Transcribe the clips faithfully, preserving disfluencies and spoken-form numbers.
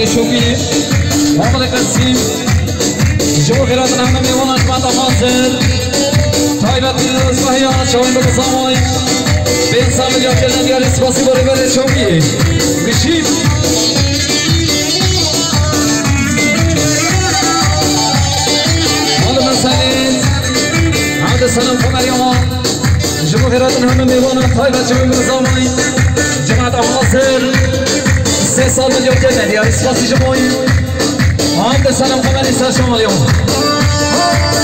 Şokî, Muhammed Qasîm, ji bo xêratina hemî mêvanan ji me re hazir. Taybet Rêzbahiya çawên bi Zamay. Pênc sed milyon gelin diyarê spasî bo rêberê Şokî. Gişî. Hadi meselin. Hadi selam kameraya. Ji bo xêratin hemî mêvanan taybet ji wê min zamay. Cemaat hazir. Sê sal milyon gelin diyarê spasî ji bo. Hadi selam kamerayê ser şamalyon.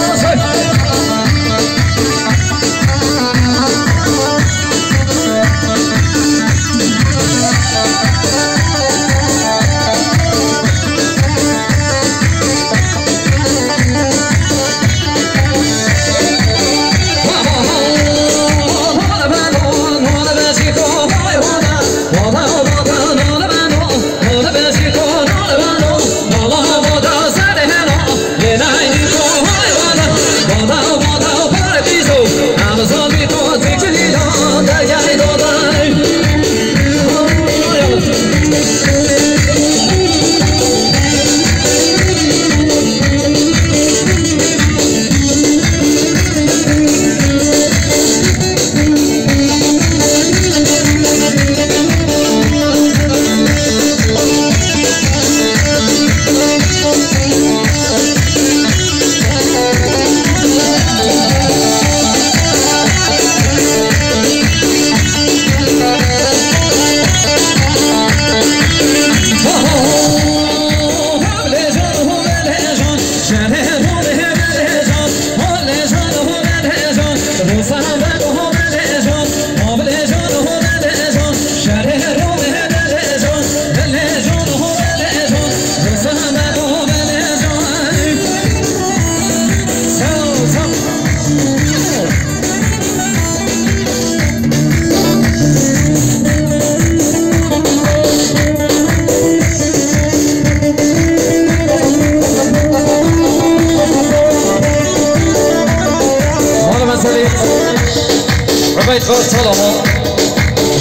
Hazir. Mala meselê Ubeyd Xalid Salama.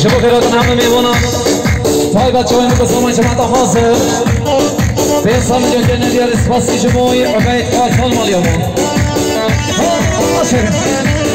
Ji bo xêratin hemî mêvanan. Taybet çawên bi zaman cemaata hazir. Pênc sed milyon gelin diyarê spasî ji bo Ubeyd Xalid Salama. Ha, ha, şerin.